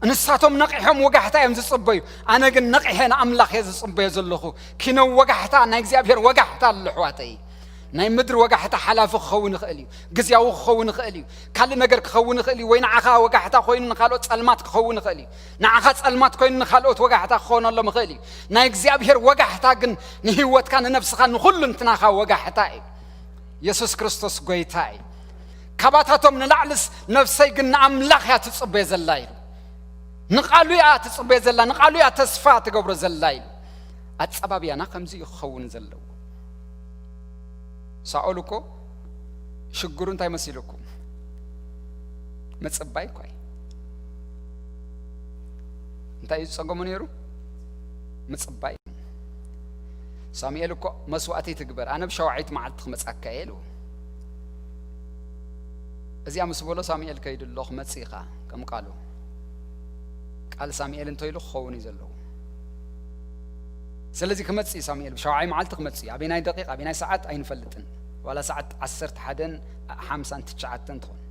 ንሳቶም ነቒሖም ወጋሕታ እዮም ዝጽበዩ። ኣነ ግን ነቒሐ ንኣምላኽ እየ ዝጽበዮ ዘለኹ። ኪነው ወጋሕታ፣ ናይ እግዚኣብሔር ወጋሕታ ኣሎ ኣሕዋተይ። ናይ ምድሪ ወጋሕታ ሓላፊ ክኸውን ይኽእል እዩ፣ ግዝያዊ ክኸውን ይኽእል እዩ፣ ካልእ ነገር ክኸውን ይኽእል እዩ፣ ወይ ንዓኻ ወጋሕታ ኮይኑ ንኻልኦት ጸልማት ክኸውን ይኽእል እዩ። ንዓኻ ጸልማት ኮይኑ ንኻልኦት ወጋሕታ ክኾነሎም ይኽእል እዩ። ናይ እግዚኣብሔር ወጋሕታ ግን ንህይወትካ፣ ንነፍስኻ፣ ንኹሉ እንትናኻ ወጋሕታ እዩ። የሱስ ክርስቶስ ጎይታ እዩ። ካባታቶም ንላዕልስ ነፍሰይ ግን ንኣምላኽ እያ ትጽበዮ ዘላ ኢሉ። ንቓሉ እያ ትጽበዮ ዘላ፣ ንቓሉ እያ ተስፋ ትገብሮ ዘላ ኢሉ። ኣጸባብያና ከምዚ እዩ ክኸውን ዘለዎ። ሳኦል እኮ ሽግሩ እንታይ መሲልኩም? ምጽባይ እኳ እዩ። እንታይ እዩ ዝጸገሙ ነይሩ? ምጽባይ። ሳሙኤል እኮ መስዋእቲ ትግበር፣ ኣነ ብሻውዓይት መዓልቲ ክመጻካ እየ ኢሉ። እዚኣ ምስ በሎ ሳሙኤል ከይዱ ኣሎ ክመጽእ ኢኻ ከም ቃሉ። ቃል ሳሙኤል እንተይሉ ክኸውን እዩ ዘለዎ። ስለዚ ክመጽእ እዩ ሳሙኤል፣ ብሻውዓይ መዓልቲ ክመጽእ እዩ። ኣበናይ ደቂቕ፣ ኣበናይ ሰዓት ኣይንፈልጥን። ዋላ ሰዓት ዓሰርተ ሓደን ሓምሳን ትሽዓተን ትኾን።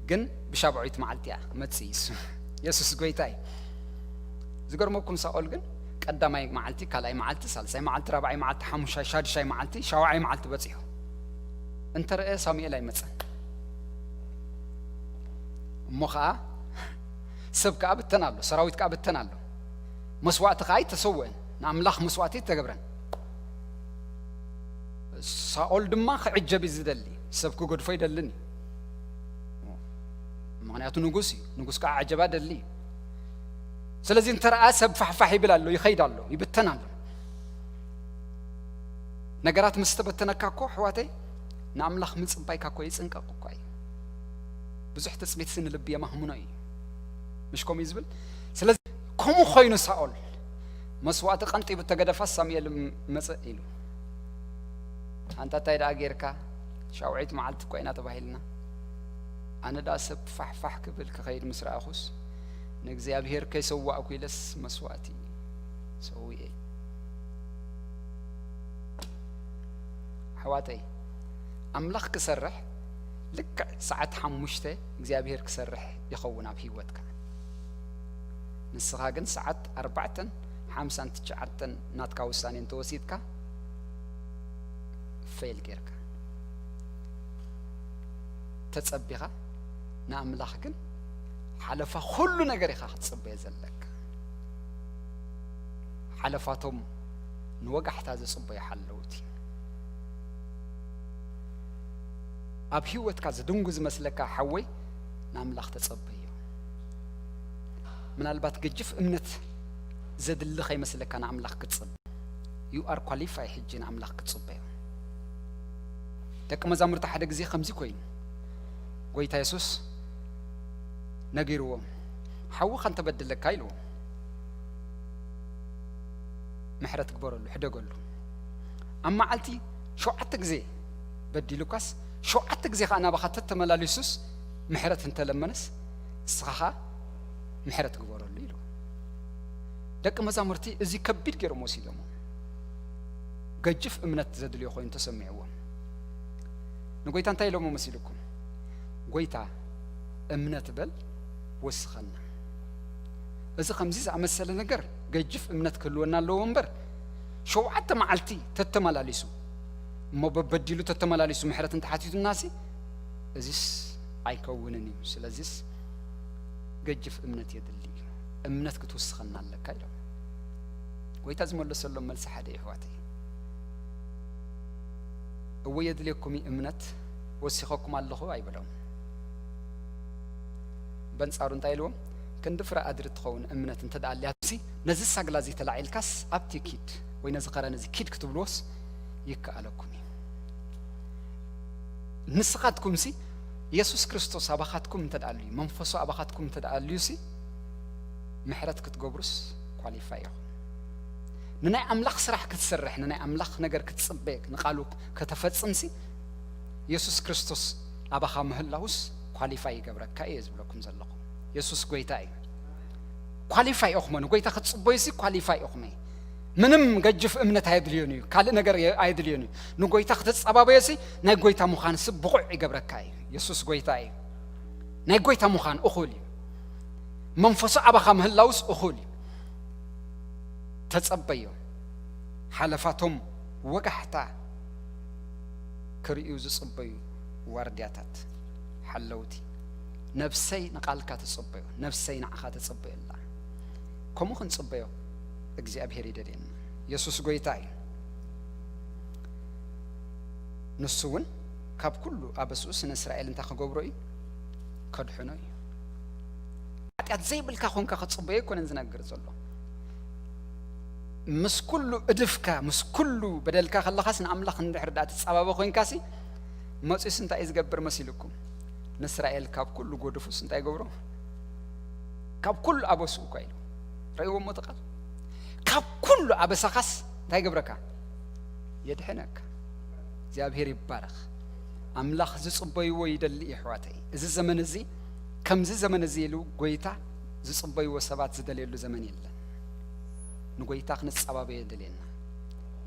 ግን ብሻብዖይት መዓልቲ እያ ክመጽእ እዩ እሱ። የሱስ ጎይታ እዩ። ዝገርመኩም ሳኦል ግን ቀዳማይ መዓልቲ፣ ካልኣይ መዓልቲ፣ ሳልሳይ መዓልቲ፣ ራብዓይ መዓልቲ፣ ሓሙሻይ፣ ሻድሻይ መዓልቲ፣ ሻውዓይ መዓልቲ በጺሑ። እንተረአ ሳሙኤል ኣይመጸን። እሞ ኸኣ ሰብ ከኣ ብተን ኣሎ፣ ሰራዊት ከኣ ብተን ኣሎ። መስዋእቲ ከኣ ኣይተሰውአን፣ ንኣምላኽ መስዋእቲ ኣይተገብረን። ሳኦል ድማ ክዕጀብ እዩ ዝደሊ፣ ሰብ ክገድፎ ይደልን እዩ። ምኽንያቱ ንጉስ እዩ፣ ንጉስ ከኣ ዕጀባ ደሊ እዩ። ስለዚ እንተረኣ ሰብ ፋሕፋሕ ይብል ኣሎ፣ ይኸይድ ኣሎ፣ ይብተን ኣሎ። ነገራት ምስ ተበተነካ እኮ ኣሕዋተይ ንኣምላኽ ምጽባይካ እኮ ይጽንቀቕ እኳ እዩ። ብዙሕ ትጽቢትሲ ንልቢ የማህምኖ እዩ። ምሽ ከምኡ እዩ ዝብል? ስለዚ ከምኡ ኮይኑ ሳኦል መስዋእቲ ቀንጢቡ ተገደፋስ ሳሙኤል መጸ ኢሉ። ኣንታ እንታይ ደኣ ጌርካ? ሻውዒት መዓልቲ እኮ ኢና ተባሂልና። ኣነ ደኣ ሰብ ፋሕፋሕ ክብል ክኸይድ ምስ ረኣኹስ ንእግዚኣብሔር ከይሰዋእኩ ኢለስ መስዋእቲ ሰዊኤ። ኣሕዋተይ፣ ኣምላኽ ክሰርሕ ልክዕ ሰዓት ሓሙሽተ እግዚኣብሔር ክሰርሕ ይኸውን ኣብ ህይወትካ። ንስኻ ግን ሰዓት ኣርባዕተን ሓምሳን ትሽዓተን ናትካ ውሳኔ እንተወሲድካ ፌል ጌርካ። ተጸቢኻ ንኣምላኽ ግን ሓለፋ ኩሉ ነገር ኢኻ ክትጽበዮ ዘለካ። ሓለፋቶም ንወጋሕታ ዝጽበዩ ሓለውቲ። ኣብ ህይወትካ ዝድንጉ ዝመስለካ ሓወይ ንኣምላኽ ተጸበዮ። ምናልባት ገጅፍ እምነት ዘድሊ ከይመስለካ ንኣምላኽ ክትጽበ። You are qualify ሕጂ ንኣምላኽ ክትጽበዮ። ደቂ መዛሙርቲ ሓደ ግዜ ከምዚ ኮይኑ ጎይታ የሱስ ነጊርዎም፣ ሓውኻ እንተበድለካ ኢልዎ፣ ምሕረት ግበረሉ፣ ሕደገሉ። ኣብ መዓልቲ ሸውዓተ ግዜ በዲሉካስ፣ ሸውዓተ ግዜ ኸዓ ናባኻ ተተመላሊሱስ ምሕረት እንተለመነስ፣ ንስኻ ኸዓ ምሕረት ግበረሉ ኢሉ። ደቂ መዛሙርቲ እዚ ከቢድ ገይሮም ወሲዶሞ። ገጅፍ እምነት ዘድልዮ ኮይኑ ተሰሚዕዎም። ንጎይታ እንታይ ኢሎሞ መሲልኩም? ጎይታ፣ እምነት በል ወስኸና። እዚ ከምዚ ዝኣመሰለ ነገር ገጅፍ እምነት ክህልወና ኣለዎ እምበር፣ ሸውዓተ መዓልቲ ተተመላሊሱ እሞ በበዲሉ ተተመላሊሱ ምሕረት እንተሓቲቱናሲ እዚስ ኣይከውንን እዩ። ስለዚስ ገጅፍ እምነት የድሊ እዩ። እምነት ክትውስኸና ኣለካ ኢሎም። ጎይታ ዝመለሰሎም መልሲ ሓደ እዩ፣ ኣሕዋተይ። እወ የድልየኩም እዩ እምነት፣ ወሲኸኩም ኣለኹ ኣይበሎም። በንጻሩ እንታይ ኢልዎም? ክንዲ ፍረ ኣድሪ እትኸውን እምነት እንተ ደኣ ኣልያትሲ፣ ነዚ ሳግላ እዚ ተላዒልካስ ኣብቲ ኪድ፣ ወይ ነዚ ኸረን እዚ ኪድ ክትብልዎስ ይከኣለኩም እዩ። ንስኻትኩምሲ የሱስ ክርስቶስ ኣባኻትኩም እንተ ደኣ ኣልዩ፣ መንፈሱ ኣባኻትኩም እንተ ደኣ ኣልዩሲ፣ ምሕረት ክትገብሩስ ኳሊፋይ ኢኹም። ንናይ ኣምላኽ ስራሕ ክትሰርሕ፣ ንናይ ኣምላኽ ነገር ክትጽበ፣ ንቓሉ ከተፈጽምሲ፣ የሱስ ክርስቶስ ኣባኻ ምህላውስ ኳሊፋይ ይገብረካ እየ ዝብለኩም ዘለኹ። የሱስ ጎይታ እዩ። ኳሊፋይ ኢኹም፣ ንጎይታ ክትጽበዩሲ ኳሊፋይ ኢኹም። ምንም ገጅፍ እምነት ኣየድልዮን እዩ፣ ካልእ ነገር ኣየድልዮን እዩ። ንጎይታ ክትጸባበዮሲ ናይ ጎይታ ምዃንሲ ብቑዕ ይገብረካ እዩ። የሱስ ጎይታ እዩ። ናይ ጎይታ ምዃን እኹል እዩ። መንፈሱ ኣባኻ ምህላውስ እኹል እዩ። ተጸበዮ። ሓለፋቶም ወጋሕታ ክርእዩ ዝጽበዩ ዋርድያታት፣ ሓለውቲ። ነፍሰይ ንቓልካ ትጽበዮ፣ ነፍሰይ ንዓኻ ትጽበዮ ኣላ። ከምኡ ክንጽበዮ እግዚኣብሔር ይደልየና። የሱስ ጐይታ እዩ። ንሱ እውን ካብ ኩሉ ኣበስኡስ ንእስራኤል እንታይ ክገብሮ እዩ? ከድሕኖ እዩ። ሓጢኣት ዘይብልካ ኮንካ ክትጽበዮ ኣይኮነን ዝነግር ዘሎ። ምስ ኩሉ እድፍካ፣ ምስ ኩሉ በደልካ ከለኻስ ንኣምላኽ እንድሕር ደኣ ትጻባበ ኮንካሲ፣ መጺኡስ እንታይ እዩ ዝገብር መሲልኩም? ንእስራኤል ካብ ኩሉ ጎድፉስ እንታይ ይገብሮ? ካብ ኩሉ ኣበስኡ እኳ ኢሉ። ረእይዎ እሞ እቲ ቃል። ካብ ኩሉ ኣበሳኻስ እንታይ ይገብረካ? የድሕነካ። እግዚኣብሔር ይባረኽ። ኣምላኽ ዝጽበይዎ ይደሊ እዩ፣ ኣሕዋተይ። እዚ ዘመን እዚ፣ ከምዚ ዘመን እዚ ኢሉ ጐይታ ዝጽበይዎ ሰባት ዝደልየሉ ዘመን የለን። ንጐይታ ክንጸባበዮ የደልየና።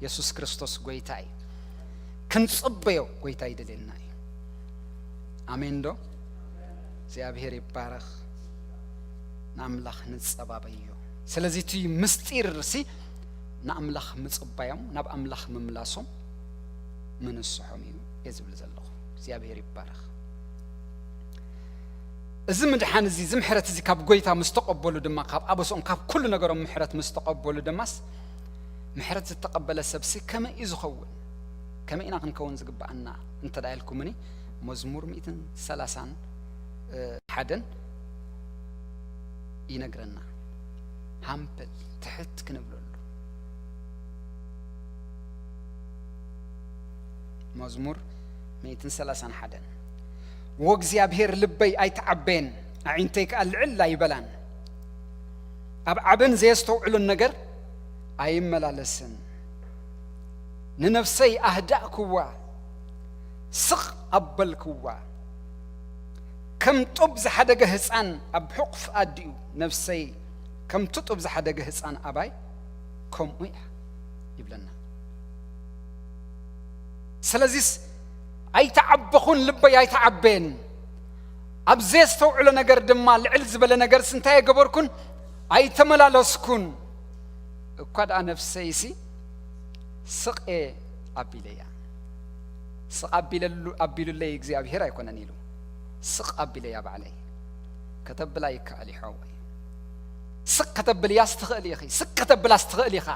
የሱስ ክርስቶስ ጐይታ እዩ። ክንጽበዮ ጐይታ ይደልየና እዩ። ኣሜን ዶ? እግዚኣብሔር ይባረኽ። ንኣምላኽ ንጸባበዮ። ስለዚ እቲ ምስጢር ሲ ንኣምላኽ ምጽባዮም፣ ናብ ኣምላኽ ምምላሶም፣ ምንስሖም እዩ እየ ዝብል ዘለኹ። እግዚኣብሔር ይባረኽ። እዚ ምድሓን እዚ፣ እዚ ምሕረት እዚ ካብ ጐይታ ምስ ተቐበሉ ድማ፣ ካብ ኣበስኦም፣ ካብ ኩሉ ነገሮም ምሕረት ምስ ተቐበሉ ድማስ፣ ምሕረት ዝተቐበለ ሰብሲ ከመይ እዩ ዝኸውን? ከመይ ኢና ክንከውን ዝግብኣና እንተ ደኣ ኢልኩምኒ፣ መዝሙር ሚእትን ሰላሳን ሓደን ይነግረና። ሃምፕል፣ ትሕት ክንብለሉ። መዝሙር ሚእትን ሰላሳን ሓደን። "ወእግዚኣብሔር ልበይ ኣይተዓበየን፣ ኣዒንተይ ከኣ ልዕል ኣይበላን። ኣብ ዓብን ዘየስተውዕሎን ነገር ኣይመላለስን። ንነፍሰይ ኣህዳእክዋ፣ ስቕ ኣበልክዋ። ከም ጡብ ዝሓደገ ህጻን ኣብ ሕቑፍ ኣዲኡ፣ ነፍሰይ ከምቲ ጡብ ዝሓደገ ህጻን ኣባይ ከምኡ እያ" ይብለና። ስለዚስ ኣይተዓበኹን፣ ልበይ ኣይተዓበየን፣ ኣብ ዘየስተውዕሎ ነገር ድማ፣ ልዕል ዝበለ ነገርስ እንታይ ኣይገበርኩን? ኣይተመላለስኩን። እኳ ደኣ ነፍሰይሲ ስቕ እየ ኣቢለያ። ስቕ ኣቢለሉ፣ ኣቢሉለይ እግዚኣብሔር ኣይኮነን ኢሉ። ስቕ ኣቢለያ ባዕለይ። ከተብላ ይከኣል እዩ፣ ሓወይ። ስቕ ከተብልያስ ትኽእል ኢኺ። ስቕ ከተብላስ ትኽእል ኢኻ።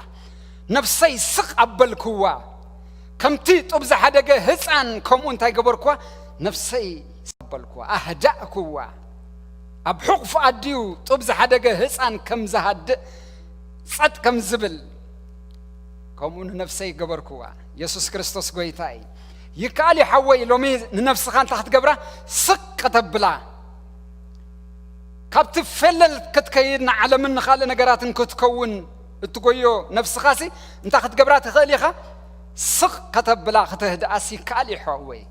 ነፍሰይ ስቕ ኣበልክዋ። ከምቲ ጡብ ዝሓደገ ህፃን ከምኡ እንታይ ገበርክዋ? ነፍሰይ ስቕ ኣበልክዋ፣ ኣህዳእክዋ። ኣብ ሕቑፍ ኣዲኡ ጡብ ዝሓደገ ህፃን ከም ዝሃድእ፣ ጸጥ ከም ዝብል፣ ከምኡ ንነፍሰይ ገበርክዋ። የሱስ ክርስቶስ ጐይታ እዩ። ይከኣል እዩ ሓወይ፣ ሎሚ ንነፍስኻ እንታይ ክትገብራ? ስቕ ከተብላ። ካብቲ ፈለል ክትከይድ፣ ንዓለምን ንኻልእ ነገራትን ክትከውን እትጎዮ ነፍስኻሲ እንታይ ክትገብራ ትኽእል ኢኻ? ስቕ ከተብላ፣ ክትህድኣስ ይከኣል እዩ ሓወይ።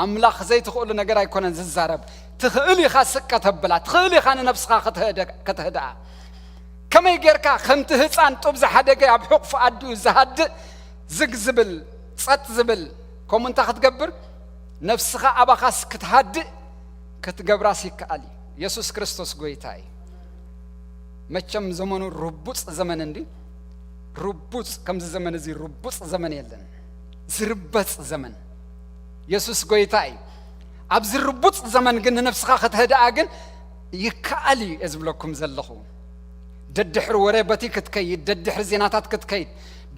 ኣምላኽ ዘይትኽእሉ ነገር ኣይኮነን ዝዛረብ። ትኽእል ኢኻ ስቅ ከተብላ፣ ትኽእል ኢኻ ንነብስኻ ከተህደ-፣ ከተህድኣ። ከመይ ጌርካ? ከምቲ ህፃን ጡብ ዝሓደገ ኣብ ሕቑፊ ኣዲኡ ዝሃድእ፣ ዝግ ዝብል፣ ጸጥ ዝብል፣ ከምኡ እንታይ ክትገብር? ነፍስኻ ኣባኻስ ክትሃድእ ክትገብራስ ይከኣል እዩ። የሱስ ክርስቶስ ጐይታ እዩ። መቸም ዘመኑ ርቡጽ ዘመን እንዲ፣ ርቡጽ፣ ከምዚ ዘመን እዚ ርቡጽ ዘመን የለን። ዝርበጽ ዘመን። የሱስ ጐይታ እዩ። ኣብዚ ርቡጽ ዘመን ግን ንነፍስኻ ከተህድኣ ግን ይከኣል እዩ እየ ዝብለኩም ዘለኹ። ደድሕሪ ወረ በቲ ክትከይድ፣ ደድሕሪ ዜናታት ክትከይድ፣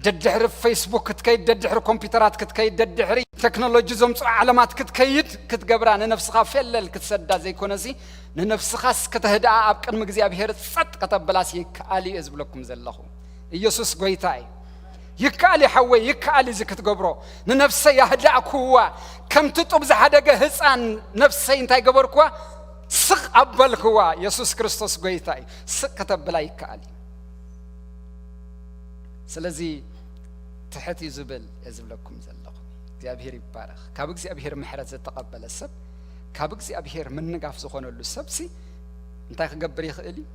ደድሕሪ ፌስቡክ ክትከይድ፣ ደድሕሪ ኮምፒውተራት ክትከይድ፣ ደድሕሪ ቴክኖሎጂ ዘምጽኦ ዓለማት ክትከይድ፣ ክትገብራ፣ ንነፍስኻ ፌለል ክትሰዳ ዘይኮነሲ፣ ንነፍስኻስ ከተህድኣ፣ ኣብ ቅድሚ እግዚኣብሔር ጸጥ ከተብላስ ይከኣል እዩ እየ ዝብለኩም ዘለኹ። ኢየሱስ ጐይታ እዩ። ይከኣል እዩ ሓወይ፣ ይከኣል እዩ እዚ ክትገብሮ። ንነፍሰይ ኣህዳእክዋ፣ ከምቲ ጡብ ዝሓደገ ህፃን ነፍሰይ እንታይ ገበርክዋ? ስቕ ኣበልክዋ። የሱስ ክርስቶስ ጐይታ እዩ። ስቕ ከተብላ ይከኣል እዩ። ስለዚ ትሕት እዩ ዝብል እየ ዝብለኩም ዘለኹ። እግዚኣብሔር ይባረኽ። ካብ እግዚኣብሔር ምሕረት ዝተቐበለ ሰብ፣ ካብ እግዚኣብሔር ምንጋፍ ዝኾነሉ ሰብሲ እንታይ ክገብር ይኽእል እዩ?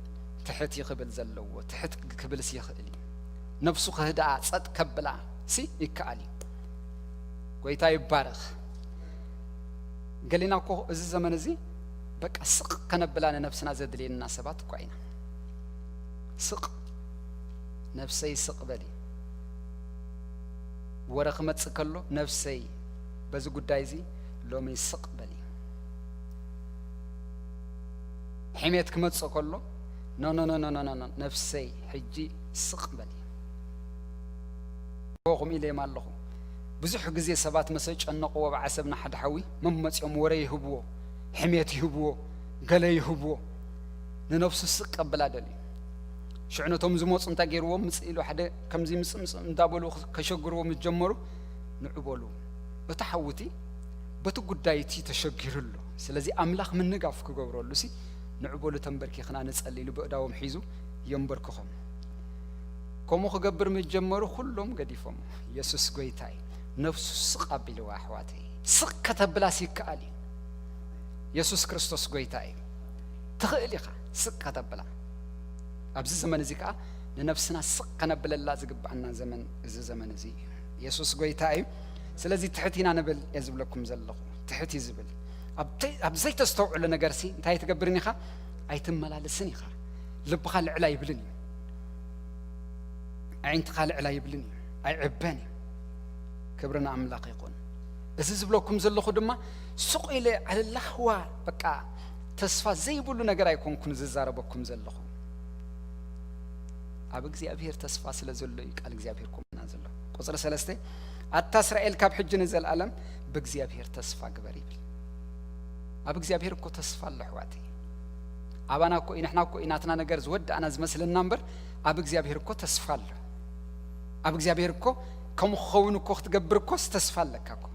ትሕት እዩ ክብል ዘለዎ። ትሕት ክብልስ ይኽእል እዩ። ነፍሱ ክህድኣ፣ ጸጥ ከብላ ሲ ይከኣል እዩ። ጐይታ ይባረኽ። ገሊና እኮ እዚ ዘመን እዚ በቃ ስቕ ከነብላ ንነብስና ዘድልየና ሰባት እኳ ኢና። ስቕ ነብሰይ ስቕ በሊ። ወረ ክመጽእ ከሎ ነብሰይ በዚ ጉዳይ እዚ ሎሚ ስቕ በሊ። ሕሜት ክመጽእ ከሎ ኖ ኖ ኖ ኖ ኖ ኖ፣ ነብሰይ ሕጂ ስቕ በሊ። ከምኡ ኢለ የም ኣለኹ። ብዙሕ ግዜ ሰባት መሰ ጨነቕዎ ብዓሰብ ንሓደ ሓዊ መመጺኦም ወረ ይህብዎ፣ ሕሜት ይህብዎ፣ ገለ ይህብዎ፣ ንነብሱ ስቕ ቀብላ ደልዩ። ሽዑ ነቶም ዝመጹ እንታይ ገይርዎም? ምጽእ ኢሉ ሓደ ከምዚ ምጽእ ምጽእ እንዳበሉ ከሸግርዎ ምስ ጀመሩ ንዑ በሉ። እቲ ሓውቲ በቲ ጉዳይ እቲ ተሸጊሩ ኣሎ። ስለዚ ኣምላኽ ምንጋፍ ክገብረሉ ሲ ንዑ በሉ ተንበርኪኽና ንጸሊ ኢሉ ብእዳዎም ሒዙ የንበርክኾም። ከምኡ ክገብር ምስ ጀመሩ ኩሎም ገዲፎም። የሱስ ጎይታ እዩ። ነፍሱ ስቕ ኣቢልዋ ኣሕዋተይ። ስቕ ከተብላስ ይከኣል እዩ። የሱስ ክርስቶስ ጎይታ እዩ። ትኽእል ኢኻ ስቕ ከተብላ። ኣብዚ ዘመን እዚ ከኣ ንነፍስና ስቕ ከነብለላ ዝግብኣና ዘመን እዚ ዘመን እዚ እዩ። የሱስ ጎይታ እዩ። ስለዚ ትሕት ኢና ንብል እየ ዝብለኩም ዘለኹ። ትሕት እዩ ዝብል። ኣብ ተይ-፣ ኣብ ዘይተስተውዕሎ ነገርሲ እንታይ ኣይትገብርን ኢኻ? ኣይትመላለስን ኢኻ። ልብኻ ልዕል ኣይብልን እዩ። ኣዒንትኻ ልዕል ኣይብልን እዩ። ኣይዕበን እዩ። ክብሪ ንኣምላኽ ይኹን። እዚ ዝብለኩም ዘለኹ ድማ ስቕ ኢለ ኣለላህዋ በቃ ተስፋ ዘይብሉ ነገር ኣይኮንኩን ዝዛረበኩም ዘለኹ። ኣብ እግዚኣብሔር ተስፋ ስለ ዘሎ እዩ ቃል እግዚኣብሔር ኮምና ዘሎ። ቁጽሪ ሰለስተ፣ ኣታ እስራኤል ካብ ሕጂ ንዘለኣለም ብእግዚኣብሔር ተስፋ ግበር ይብል። ኣብ እግዚኣብሔር እኮ ተስፋ ኣሎ ኣሕዋተይ። ኣባና እኮ እዩ፣ ንሕና እኮ እዩ ናትና ነገር ዝወዳእና ዝመስለና እምበር ኣብ እግዚኣብሔር እኮ ተስፋ ኣሎ። ኣብ እግዚኣብሔር እኮ ከምኡ ክኸውን እኮ ክትገብር እኮስ ተስፋ ኣለካ እኮ።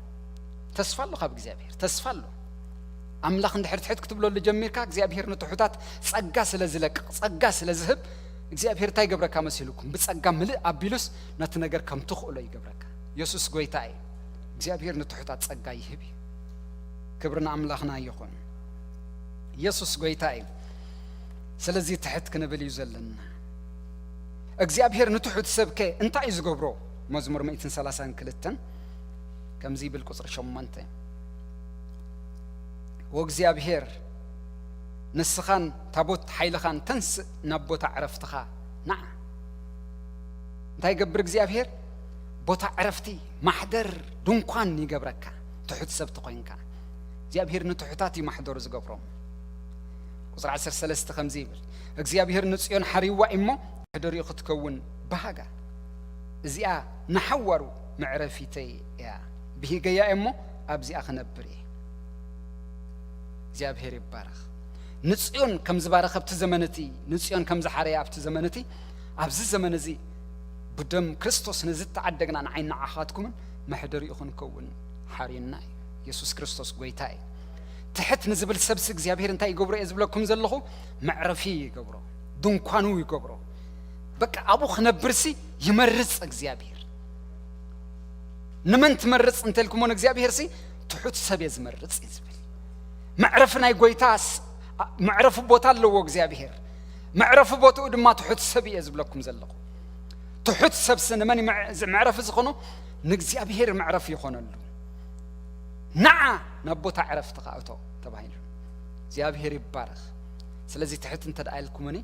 ተስፋ ኣሎ ካብ እግዚኣብሔር፣ ተስፋ ኣሎ። ኣምላኽ እንድሕር ትሕት ክትብለሉ ጀሚርካ እግዚኣብሔር ንትሑታት ጸጋ ስለ ዝለቅቕ፣ ጸጋ ስለ ዝህብ እግዚኣብሔር እንታይ ይገብረካ መሲልኩም? ብጸጋ ምልእ ኣቢሉስ ነቲ ነገር ከም ትኽእሎ ይገብረካ። የሱስ ጎይታ እዩ። እግዚኣብሔር ንትሑታት ጸጋ ይህብ እዩ። ክብሪ ንኣምላኽና ይኹን። የሱስ ጎይታ እዩ። ስለዚ ትሕት ክንብል እዩ ዘለና። እግዚኣብሔር ንትሑት ሰብከ እንታይ እዩ ዝገብሮ? መዝሙር ሚእትን ሰላሳን ክልተን ከምዚ ይብል ቁጽሪ ሸሞንተ፣ ወእግዚኣብሔር ንስኻን ታቦት ሓይልኻን ተንስእ ናብ ቦታ ዕረፍትኻ ንዓ። እንታይ ይገብር እግዚኣብሔር? ቦታ ዕረፍቲ፣ ማሕደር፣ ድንኳን ይገብረካ። ትሑት ሰብ ተኾይንካ እግዚኣብሔር ንትሑታት እዩ ማሕደሩ ዝገብሮም። ቁጽሪ ዓሰርተ ሰለስተ ከምዚ ይብል፣ እግዚኣብሔር ንጽዮን ሓሪዋ እሞ ማሕደሪኡ ክትከውን ብሃጋ። እዚኣ ንሓዋሩ መዕረፊተይ እያ፣ ብሂገያ እሞ ኣብዚኣ ክነብር እየ። እግዚኣብሔር ይባረኽ። ንጽዮን ከም ዝባረኸ ኣብቲ ዘመን እቲ፣ ንጽዮን ከም ዝሓረየ ኣብቲ ዘመን እቲ፣ ኣብዚ ዘመን እዚ ብደም ክርስቶስ ንዝተዓደግና ንዓይን ንዓኻትኩምን መሕደሪኡ ክንከውን ሓርዩና እዩ። የሱስ ክርስቶስ ጎይታ እዩ። ትሕት ንዝብል ሰብሲ እግዚኣብሔር እንታይ ይገብሮ እየ ዝብለኩም ዘለኹ? መዕረፊ ይገብሮ፣ ድንኳኑ ይገብሮ። በቃ ኣብኡ ክነብርሲ ይመርጽ እግዚኣብሔር። ንመን ትመርጽ እንተልኩሞ ንእግዚኣብሔርሲ ትሑት ሰብ እየ ዝመርጽ እዩ ዝብል። መዕረፊ ናይ ጎይታስ፣ መዕረፊ ቦታ ኣለዎ እግዚኣብሔር። መዕረፊ ቦትኡ ድማ ትሑት ሰብ እየ ዝብለኩም ዘለኹ። ትሑት ሰብሲ ንመን እዩ መዕ-፣ መዕረፊ ዝኾኖ? ንእግዚኣብሔር መዕረፊ ይኾነሉ። ንዓ ናብ ቦታ ዕረፍትኻ እቶ ተባሂሉ። እግዚኣብሔር ይባረኽ። ስለዚ ትሕት እንተ ደኣ ኢልኩምኒ፣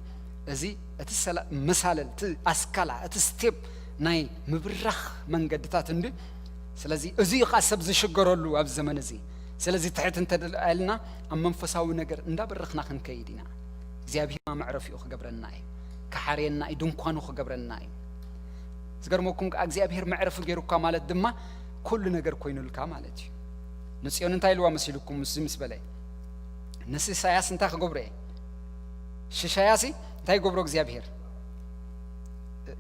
እዚ እቲ ሰላ-፣ መሳለል፣ እቲ ኣስካላ፣ እቲ ስቴፕ ናይ ምብራኽ መንገድታት እንዲ። ስለዚ እዚ እዩ ኸዓ ሰብ ዝሽገረሉ ኣብ ዘመን እዚ። ስለዚ ትሕት እንተ ደኣ ኢልና ኣብ መንፈሳዊ ነገር እንዳበረኽና ክንከይድ ኢና። እግዚኣብሔር መዕረፊኡ ክገብረና እዩ፣ ክሓርየና እዩ፣ ድንኳኑ ክገብረና እዩ። ዝገርመኩም ከኣ እግዚኣብሔር መዕረፊ ገይሩ እኳ ማለት ድማ ኩሉ ነገር ኮይኑልካ ማለት እዩ። ንጽዮን እንታይ ኢልዋ መሲልኩም? እዚ ምስ በለ ንስ ኢሳያስ እንታይ ክገብሮ እየ? ሽሻያሲ እንታይ ይገብሮ እግዚኣብሔር?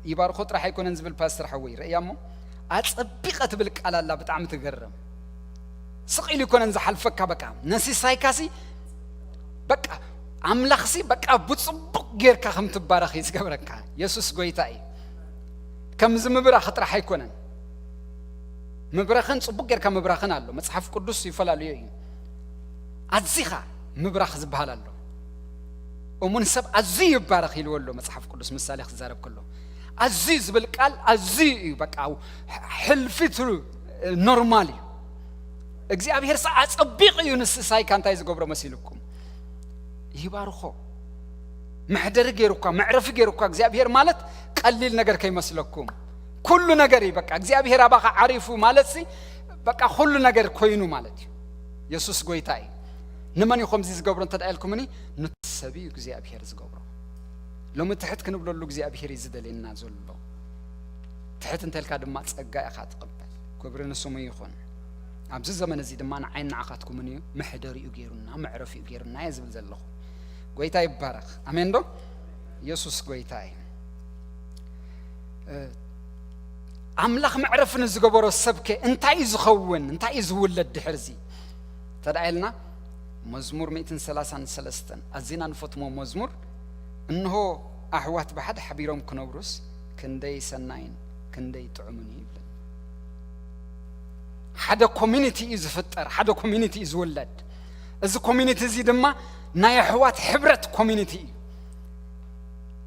ይባርኮ ጥራሕ ኣይኮነን ዝብል ፓስተር ሓወይ፣ ርእያ እሞ ኣጸቢቐ ትብል ቃል ኣላ፣ ብጣዕሚ ትገርም። ስቕ ኢሉ ይኮነን ዝሓልፈካ፣ በቃ ነሲሳይካሲ በቃ ኣምላኽሲ በቃ ብጽቡቕ ጌርካ ከም ትባረኽ እዩ ዝገብረካ። የሱስ ጎይታ እዩ። ከምዚ ምብራኽ ጥራሕ ኣይኮነን። ምብራኽን ጽቡቕ ጌርካ ምብራኽን ኣሎ። መጽሓፍ ቅዱስ ይፈላለዮ እዩ። ኣዚኻ ምብራኽ ዝበሃል ኣሎ። እሙን ሰብ ኣዝዩ ይባረኽ ኢልዎ ኣሎ መጽሓፍ ቅዱስ፣ ምሳሌ ክዛረብ ከሎ። ኣዝዩ ዝብል ቃል ኣዝዩ እዩ፣ በቃ ሕልፊቱ ኖርማል እዩ። እግዚኣብሔር ሰ ኣጸቢቑ እዩ ንስሳይካ እንታይ ዝገብሮ መሲልኩም? ይባርኾ። መሕደሪ ገይሩ እኳ፣ መዕረፊ ገይሩ እኳ እግዚኣብሔር ማለት ቀሊል ነገር ከይመስለኩም። ኩሉ ነገር እዩ በቃ። እግዚኣብሔር ኣባኻ ዓሪፉ ማለት ሲ በቃ ኩሉ ነገር ኮይኑ ማለት እዩ። የሱስ ጎይታ እዩ። ንመን እዩ ከምዚ ዝገብሮ እንተ ደኣ ኢልኩምኒ፣ ንሰብ እዩ እግዚኣብሔር ዝገብሮ። ሎሚ ትሕት ክንብለሉ እግዚኣብሔር እዩ ዝደልየና ዘሎ። ትሕት እንተልካ ድማ ጸጋ ኢኻ ትቕበል። ክብሪ ንስሙ ይኹን። ኣብዚ ዘመን እዚ ድማ ንዓይን ንዓኻትኩምን እዩ መሕደሪኡ ገይሩና፣ መዕረፊኡ ገይሩና እየ ዝብል ዘለኹ። ጎይታ ይባረኽ። ኣሜን ዶ? የሱስ ጎይታ እዩ። እ፣ ኣምላኽ መዕረፊ ንዝገበሮ ሰብከ እንታይ እዩ ዝኸውን? እንታይ እዩ ዝውለድ ድሕርዚ? እንተ ደኣ ኢልና፣ መዝሙር ሚእትን ሰላሳን ሰለስተን ኣዚና ንፈትሞ መዝሙር፣ "እንሆ ኣሕዋት ብሓደ ሓቢሮም ክነብሩስ ክንደይ ሰናይን ክንደይ ጥዑምን እዩ" ይብለና። ሓደ ኮሚኒቲ እዩ ዝፍጠር፣ ሓደ ኮሚኒቲ እዩ ዝውለድ። እዚ ኮሚኒቲ እዚ ድማ ናይ ኣሕዋት ሕብረት ኮሚኒቲ እዩ።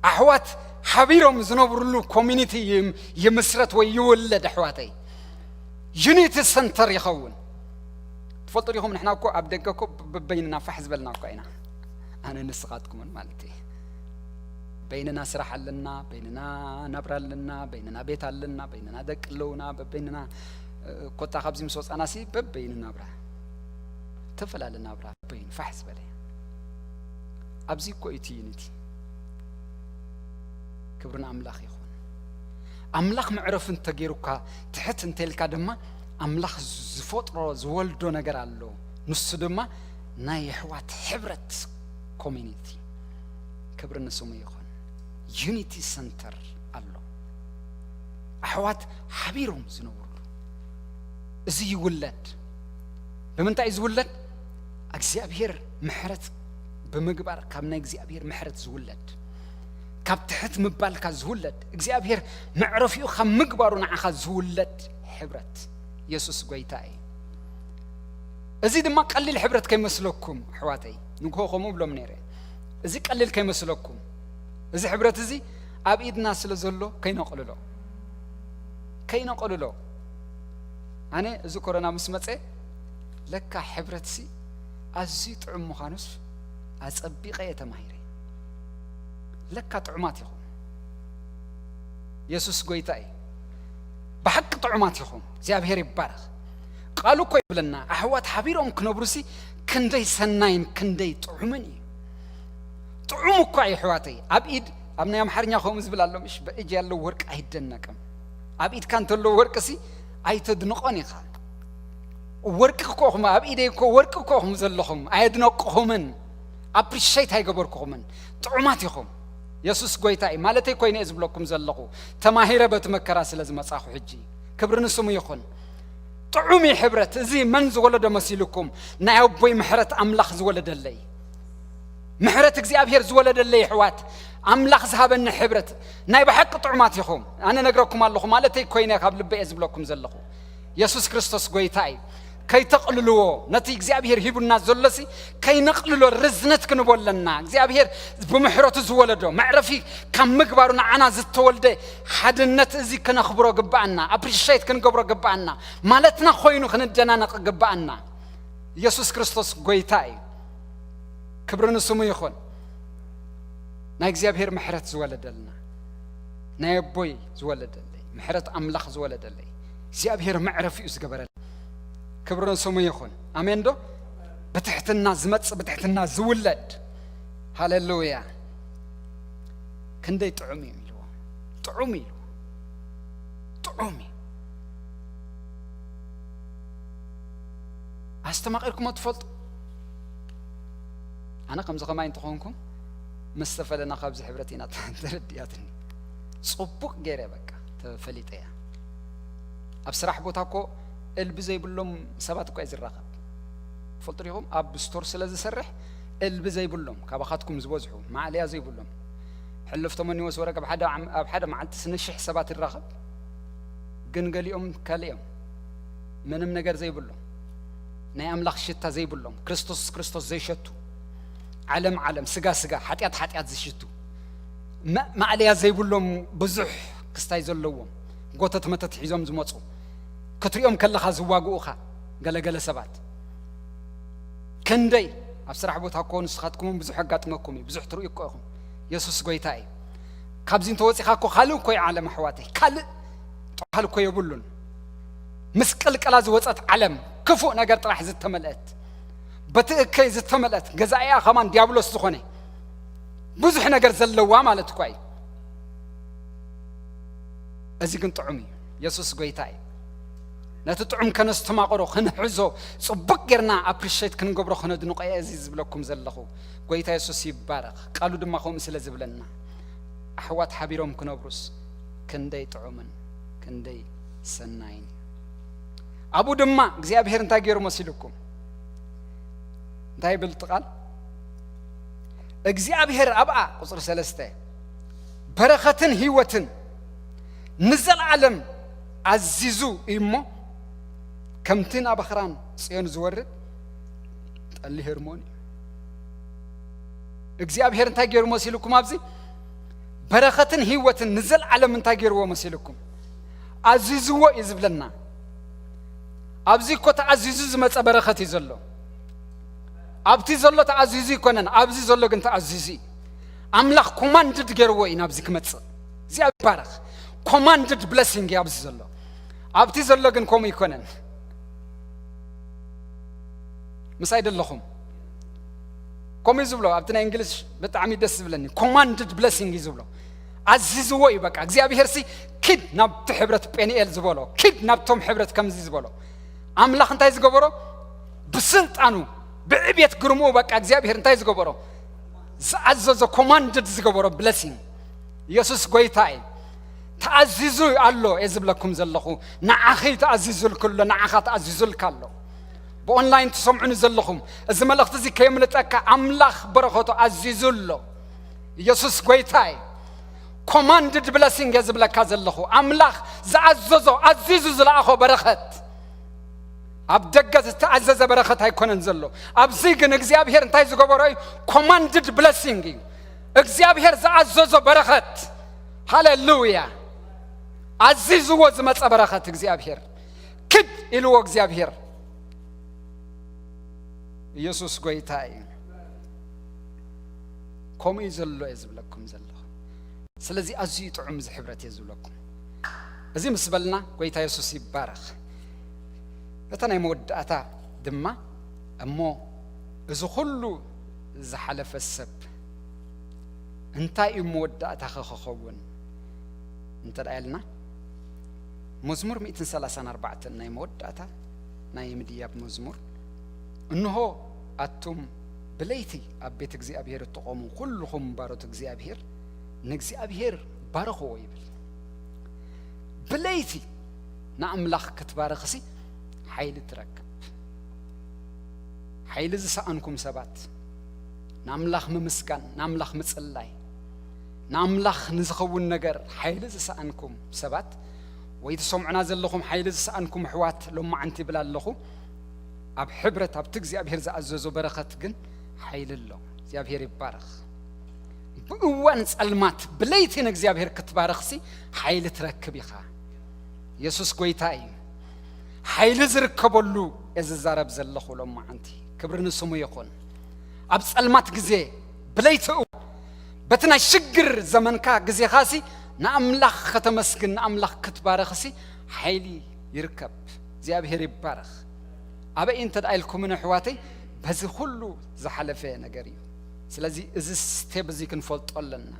ኣሕዋት ሓቢሮም ዝነብሩሉ ኮሚኒቲ ይም-፣ ይምስረት ወይ ይውለድ ኣሕዋተይ። ዩኒቲ ሰንተር ይኸውን። ትፈልጡ ዲኹም፣ ንሕና እኮ ኣብ ደገ እኮ በበይንና ፋሕ ዝበልና እኮ ኢና። ኣነ ንስኻትኩምን ማለት እዩ። በይንና ስራሕ ኣለና፣ በይንና ናብራ ኣለና፣ በይንና ቤት ኣለና፣ በይንና ደቂ ኣለውና፣ በበይንና፣ እ፣ ኮታ ካብዚ ምስ ወጻና ሲ በበይኑ ናብራ። ተፈላለ ናብራ በይኑ ፋሕ ዝበለ። ኣብዚ እኮ እዩ እቲ ዩኒቲ። ክብሪ ንኣምላኽ ይኹን። ኣምላኽ መዕረፊ እንተገይሩካ፣ ትሕት እንተልካ ድማ፣ ኣምላኽ ዝፈጥሮ ዝወልዶ ነገር ኣሎ። ንሱ ድማ ናይ ኣሕዋት ሕብረት ኮሚኒቲ። ክብሪ ንስሙ ይኹን። ዩኒቲ ሰንተር ኣሎ። ኣሕዋት ሓቢሮም ዝነብሩሉ። እዚ ይውለድ። ብምንታይ እዩ ዝውለድ? እግዚኣብሔር ምሕረት ብምግባር፣ ካብ ናይ እግዚኣብሔር ምሕረት ዝውለድ፣ ካብ ትሕት ምባልካ ዝውለድ፣ እግዚኣብሔር መዕረፊኡ ካብ ምግባሩ ንዓኻ ዝውለድ ሕብረት። የሱስ ጎይታ እዩ። እዚ ድማ ቀሊል ሕብረት ከይመስለኩም ኣሕዋተይ፣ ንግሆ ከምኡ ብሎም ነይረ። እዚ ቀሊል ከይመስለኩም። እዚ ሕብረት እዚ ኣብ ኢድና ስለ ዘሎ ከይነቕልሎ። ከይነቕልሎ። ኣነ እዚ ኮሮና ምስ መጸ ለካ ሕብረትሲ ኣዝዩ ጥዑም ምዃኑስ ኣጸቢቐ እየ ተማሂረ። ለካ ጥዑማት ኢኹም። የሱስ ጎይታ እዩ። ብሓቂ ጥዑማት ኢኹም። እግዚኣብሔር ይባረኽ። ቃሉ እኮ ይብለና፣ ኣሕዋት ሓቢሮም ክነብሩሲ ክንደይ ሰናይን ክንደይ ጥዑምን እዩ። ጥዑም እኳ እዩ ኣሕዋተይ። ኣብ ኢድ፣ ኣብ ናይ ኣምሓርኛ ከምኡ ዝብል ኣሎ፣ ምሽ፣ በእጅ ያለው ወርቅ አይደነቅም። ኣብ ኢድካ እንተሎ ወርቅሲ ኣይተድንቆን ኢኻ። ወርቂ እኮ ኹም፣ ኣብ ኢደይ እኮ ወርቂ እኮ ኹም ዘለኹም፣ ኣየድነቅኹምን። ኣፕሪሼት ኣይገበርኩኹምን። ጥዑማት ኢኹም። የሱስ ጎይታ እዩ። ማለተይ ኮይነ እየ ዝብለኩም ዘለኹ። ተማሂረ በቲ መከራ ስለ ዝመጻኹ ሕጂ። ክብሪ ንስሙ ይኹን። ጥዑም እዩ ሕብረት። እዚ መን ዝወለዶ መሲልኩም? ናይ ኣቦይ ምሕረት ኣምላኽ ዝወለደለይ። ምሕረት እግዚኣብሔር ዝወለደለይ ኣሕዋት። ኣምላኽ ዝሃበኒ ሕብረት። ናይ ብሓቂ ጥዑማት ኢኹም። ኣነ ነግረኩም ኣለኹ። ማለተይ ኮይነ ካብ ልበይ እየ ዝብለኩም ዘለኹ። የሱስ ክርስቶስ ጎይታ እዩ። ከይተቕልልዎ፣ ነቲ እግዚኣብሔር ሂቡና ዘሎሲ ከይነቕልሎ ርዝነት ክንቦ ኣለና። እግዚኣብሔር ብምሕረቱ ዝወለዶ መዕረፊ ካብ ምግባሩ ንዓና ዝተወልደ ሓድነት እዚ ክነኽብሮ ግብኣና፣ ኣፕሪሼት ክንገብሮ ግብኣና፣ ማለትና ኮይኑ ክንደናነቕ ግብኣና። የሱስ ክርስቶስ ጎይታ እዩ። ክብሪ ንስሙ ይኹን። ናይ እግዚኣብሔር ምሕረት ዝወለደልና፣ ናይ ኣቦይ ዝወለደለይ፣ ምሕረት ኣምላኽ ዝወለደለይ፣ እግዚኣብሔር መዕረፊኡ ዝገበረለይ። ክብሪ ንስሙ ይኹን። ኣሜን ዶ? ብትሕትና ዝመጽእ፣ ብትሕትና ዝውለድ። ሃሌሉያ። ክንደይ ጥዑም እዩ ኢልዎ። ጥዑም እዩ። ጥዑም እዩ። ኣስተማቒርኩሞ ትፈልጡ? ኣነ ከምዚ ከማይ እንተኾንኩም፣ ምስ ተፈለና ካብዚ ሕብረት ኢና ተረዲኣትኒ። ጽቡቕ ገይረ በቃ ተፈሊጠ እያ። ኣብ ስራሕ ቦታ እኮ እልቢ ዘይብሎም ሰባት እኮ እየ ዝራኸብ። ትፈልጡ ዲኹም? ኣብ ስቶር ስለ ዝሰርሕ እልቢ ዘይብሎም፣ ካባኻትኩም ዝበዝሑ፣ ማዕለያ ዘይብሎም። ሕልፍ ተመኒዎስ ወረቀ ኣብ ሓደ ዓም-፣ ኣብ ሓደ መዓልቲ ስነ ሽሕ ሰባት ይራኸብ። ግን ገሊኦም ካልእ እዮም። ምንም ነገር ዘይብሎም። ናይ ኣምላኽ ሽታ ዘይብሎም። ክርስቶስ ክርስቶስ ዘይሸቱ። ዓለም ዓለም፣ ስጋ ስጋ፣ ሓጢኣት ሓጢኣት ዝሽቱ። መ-፣ ማዕለያ ዘይብሎም ብዙሕ ክስታይ ዘለዎም። ጎተት መተት ሒዞም ዝመጹ። ክትሪኦም ከለኻ ዝዋግኡኻ ገለገለ ሰባት። ክንደይ ኣብ ስራሕ ቦታ እኮ ንስኻትኩም እውን ብዙሕ ኣጋጥመኩም እዩ፣ ብዙሕ ትርእዩ እኮ ኢኹም። የሱስ ጎይታ እዩ። ካብዚ እንተወፂኻ እኮ ካልእ እኮ እዩ ዓለም ኣሕዋተይ፣ ካልእ ጥዋሃል እኮ የብሉን። ምስ ቅልቀላ ዝወፀት ዓለም፣ ክፉእ ነገር ጥራሕ ዝተመልአት፣ በቲ እከይ ዝተመልአት፣ ገዛኢኣ ከማን ዲያብሎስ ዝኾነ ብዙሕ ነገር ዘለዋ ማለት እኳ እዩ። እዚ ግን ጥዑም እዩ። የሱስ ጎይታ እዩ። ነቲ ጥዑም ከነስተማቕሮ፣ ክንሕዞ፣ ጽቡቕ ጌርና ኣፕሪሼት ክንገብሮ፣ ከነድንቆ እየ እዚ ዝብለኩም ዘለኹ። ጎይታ የሱስ ይባረኽ። ቃሉ ድማ ከምኡ ስለ ዝብለና፣ ኣሕዋት ሓቢሮም ክነብሩስ ክንደይ ጥዑምን ክንደይ ሰናይን እዩ። ኣብኡ ድማ እግዚኣብሔር እንታይ ገይሩ መሲልኩም? እንታይ ይብል እቲ ቃል? እግዚኣብሔር ኣብኣ፣ ቁጽሪ ሰለስተ፣ በረኸትን ህይወትን ንዘለዓለም ኣዚዙ እዩ እሞ፣ ከምቲ ናብ ኣኽራን ጽዮን ዝወርድ ጠሊ ሄርሞን እዩ። እግዚኣብሔር እንታይ ገይሩ መሲልኩም ኣብዚ? በረኸትን ህይወትን ንዘለዓለም እንታይ ገይርዎ መሲልኩም? ኣዚዝዎ እዩ ዝብለና። ኣብዚ እኮ ተኣዚዙ ዝመጸ በረኸት እዩ ዘሎ። ኣብቲ ዘሎ ተኣዚዙ ይኮነን፣ ኣብዚ ዘሎ ግን ተኣዚዙ እዩ። ኣምላኽ ኮማንድድ ገይርዎ እዩ ናብዚ ክመጽእ። እግዚኣብሔር ይባረኽ። ኮማንድድ ብለሲንግ እዩ ኣብዚ ዘሎ። ኣብቲ ዘሎ ግን ከምኡ ይኮነን። ምሳይ ደለኹም? ከምኡ እዩ ዝብሎ። ኣብቲ ናይ እንግሊሽ ብጣዕሚ ደስ ዝብለኒ፣ ኮማንድድ ብለሲንግ እዩ ዝብሎ። ኣዚዝዎ እዩ በቃ። እግዚኣብሔር ሲ ኪድ ናብቲ ሕብረት ጴንኤል ዝበሎ፣ ኪድ ናብቶም ሕብረት ከምዚ ዝበሎ። ኣምላኽ እንታይ ዝገበሮ? ብስልጣኑ፣ ብዕቤት ግርምኡ በቃ እግዚኣብሔር እንታይ ዝገበሮ? ዝኣዘዞ፣ ኮማንድድ ዝገበሮ ብለሲንግ። የሱስ ጎይታ እዩ። ተኣዚዙ ኣሎ እየ ዝብለኩም ዘለኹ። ንዓኺ ተኣዚዙልኪ ኣሎ፣ ንዓኻ ተኣዚዙልካ ኣሎ። ብኦንላይን ትሰምዑኒ ዘለኹም፣ እዚ መልእኽቲ እዚ ከየምልጠካ፣ ኣምላኽ በረኸቱ ኣዚዙ ኣሎ። የሱስ ጎይታ እዩ። ኮማንድድ ብለሲንግ እየ ዝብለካ ዘለኹ። ኣምላኽ ዝኣዘዞ፣ ኣዚዙ ዝለኣኾ በረኸት። ኣብ ደገ ዝተኣዘዘ በረኸት ኣይኮነን ዘሎ። ኣብዚ ግን እግዚኣብሔር እንታይ ዝገበሮ እዩ? ኮማንድድ ብለሲንግ እዩ። እግዚኣብሔር ዝኣዘዞ በረኸት። ሃሌሉያ። ኣዚዝዎ ዝመጸ በረኸት እግዚኣብሔር። ክድ ኢልዎ እግዚኣብሔር። ኢየሱስ ጎይታ እዩ። ከምኡ እዩ ዘሎ እየ ዝብለኩም ዘለኹ። ስለዚ ኣዝዩ ጥዑም እዚ ሕብረት እየ ዝብለኩም። እዚ ምስ በልና ጎይታ የሱስ ይባረኽ። እታ ናይ መወዳእታ ድማ፣ እሞ እዚ ኩሉ ዝሓለፈ ሰብ እንታይ እዩ መወዳእታኸ ክኸውን እንተ ደኣ ኢልና፣ መዝሙር ሚእትን ሰላሳን ኣርባዕተን ናይ መወዳእታ ናይ ምድያብ መዝሙር፣ እንሆ ኣቱም ብለይቲ ኣብ ቤት እግዚኣብሔር እትቖሙ ኩልኹም ባሮት እግዚኣብሔር ንእግዚኣብሔር ባርኽዎ ይብል። ብለይቲ ንኣምላኽ ክትባርኽሲ ሓይሊ ትረክብ። ሓይሊ ዝሰኣንኩም ሰባት፣ ንኣምላኽ ምምስጋን፣ ንኣምላኽ ምጽላይ፣ ንኣምላኽ ንዝኸውን ነገር ሓይሊ ዝሰኣንኩም ሰባት፣ ወይ ትሰምዑና ዘለኹም ሓይሊ ዝሰኣንኩም ኣሕዋት፣ ሎማዓንቲ ይብል ኣለኹ። ኣብ ሕብረት፣ ኣብቲ እግዚኣብሔር ዝኣዘዞ በረኸት ግን ሓይሊ ኣሎ። እግዚኣብሔር ይባረኽ። ብእዋን ጸልማት ብለይቲ ንእግዚኣብሔር ክትባረኽሲ ሓይሊ ትረክብ ኢኻ። የሱስ ጎይታ እዩ። ሓይሊ ዝርከበሉ እየ ዝዛረብ ዘለኹ ሎማዓንቲ። ክብሪ ንስሙ ይኹን። ኣብ ጸልማት ግዜ፣ ብለይቲ እዋን፣ በቲ ናይ ሽግር ዘመንካ ግዜኻሲ ንኣምላኽ ከተመስግን፣ ንኣምላኽ ክትባረኽሲ ሓይሊ ይርከብ። እግዚኣብሔር ይባረኽ። ኣበይ እንተ ደኣ ኢልኩምኒ ኣሕዋተይ፣ በዚ ኩሉ ዝሓለፈ ነገር እዩ። ስለዚ እዚ ስቴፕ እዚ ክንፈልጦ ኣለና።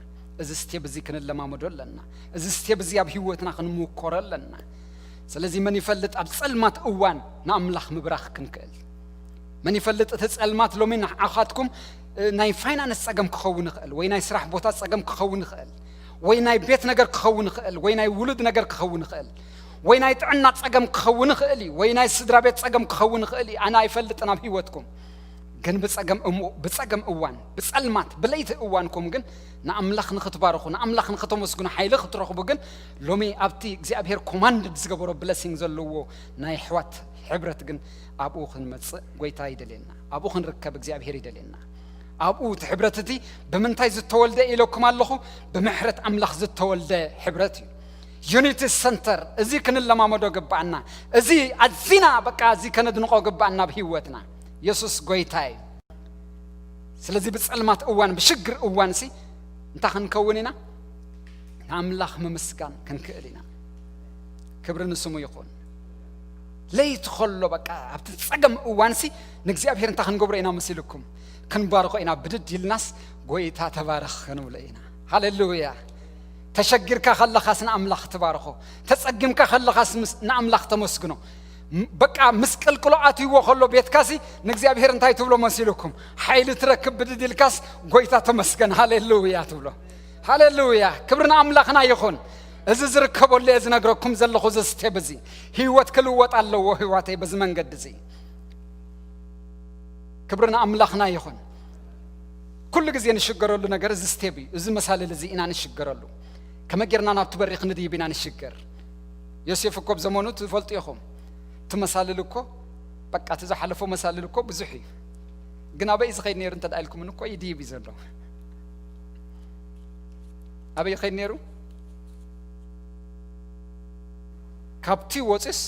እዚ ስቴፕ እዚ ክንለማመዶ ኣለና። እዚ ስቴፕ እዚ ኣብ ህይወትና ክንምኮሮ ኣለና። ስለዚ መን ይፈልጥ ኣብ ጸልማት እዋን ንኣምላኽ ምብራኽ ክንክእል። መን ይፈልጥ እቲ ጸልማት ሎሚ ንዓኻትኩም፣ እ፣ ናይ ፋይናንስ ጸገም ክኸውን ይኽእል፣ ወይ ናይ ስራሕ ቦታ ጸገም ክኸውን ይኽእል፣ ወይ ናይ ቤት ነገር ክኸውን ይኽእል፣ ወይ ናይ ውሉድ ነገር ክኸውን ይኽእል፣ ወይ ናይ ጥዕና ጸገም ክኸውን ይኽእል እዩ፣ ወይ ናይ ስድራ ቤት ጸገም ክኸውን ይኽእል እዩ። ኣነ ኣይፈልጥን ኣብ ህይወትኩም። ግን ብጸገም እሞ-፣ ብጸገም እዋን፣ ብጸልማት፣ ብለይቲ እዋንኩም ግን ንኣምላኽ ንኽትባርኹ፣ ንኣምላኽ ንኽተመስግኑ ሓይሊ ክትረኽቡ ግን ሎሚ ኣብቲ እግዚኣብሔር ኮማንድድ ዝገበሮ ብለሲንግ ዘለዎ ናይ ኣሕዋት ሕብረት ግን ኣብኡ ክንመጽእ ጎይታ ይደልየና። ኣብኡ ክንርከብ እግዚኣብሔር ይደልየና። ኣብኡ እቲ ሕብረት እቲ ብምንታይ ዝተወልደ ኢለኩም ኣለኹ? ብምሕረት ኣምላኽ ዝተወልደ ሕብረት እዩ። ዩኒቲ ሰንተር፣ እዚ ክንለማመዶ ግባኣና። እዚ ኣዚና በቃ እዚ ከነድንቆ ግባኣና ኣብ ህይወትና። የሱስ ጎይታ እዩ። ስለዚ ብጸልማት እዋን፣ ብሽግር እዋን ሲ እንታይ ክንከውን ኢና? ንኣምላኽ ምምስጋን ክንክእል ኢና። ክብሪ ንስሙ ይኹን። ለይቲ ከሎ በቃ ኣብቲ ጸገም እዋን ሲ ንእግዚኣብሔር እንታይ ክንገብሮ ኢና መሲልኩም? ክንባርኾ ኢና። ብድድ ኢልናስ ጎይታ ተባረኽ ክንብሎ ኢና። ሃሌሉያ። ተሸጊርካ ከለኻስ ንኣምላኽ ትባርኾ። ተጸጊምካ ከለኻስ ምስ-፣ ንኣምላኽ ተመስግኖ። ም-፣ በቃ ምስቅልቅሎ ኣትይዎ ከሎ ቤትካሲ ንእግዚኣብሔር እንታይ ትብሎ መሲልኩም? ሓይሊ ትረክብ ብድድ ኢልካስ ጎይታ ተመስገን ሃሌሉያ ትብሎ። ሃሌሉያ። ክብሪ ንኣምላኽና ይኹን። እዚ ዝርከበሉ እየ ዝነግረኩም ዘለኹ፣ እዚ ስቴፕ እዚ ህይወት ክልወጥ ኣለዎ ህይወተይ በዚ መንገዲ እዚ። ክብሪ ንኣምላኽና ይኹን። ኩሉ ግዜ ንሽገረሉ ነገር እዚ ስቴፕ እዩ። እዚ መሳልል እዚ ኢና ንሽገረሉ። ከመይ ጌርና ናብቲ በሪኽ ንድይብ ኢና ንሽገር። ዮሴፍ እኮ ኣብ ዘመኑ ትፈልጡ ኢኹም። እቲ መሳልል እኮ በቃ እቲ ዝሓለፎ መሳልል እኮ ብዙሕ እዩ። ግን ኣበይ ዝኸይድ ነይሩ እንተ ደኣ ኢልኩምኒ እኮ ይድይብ እዩ ዘሎ። ኣበይ ይኸይድ ነይሩ? ካብቲ ወፂስ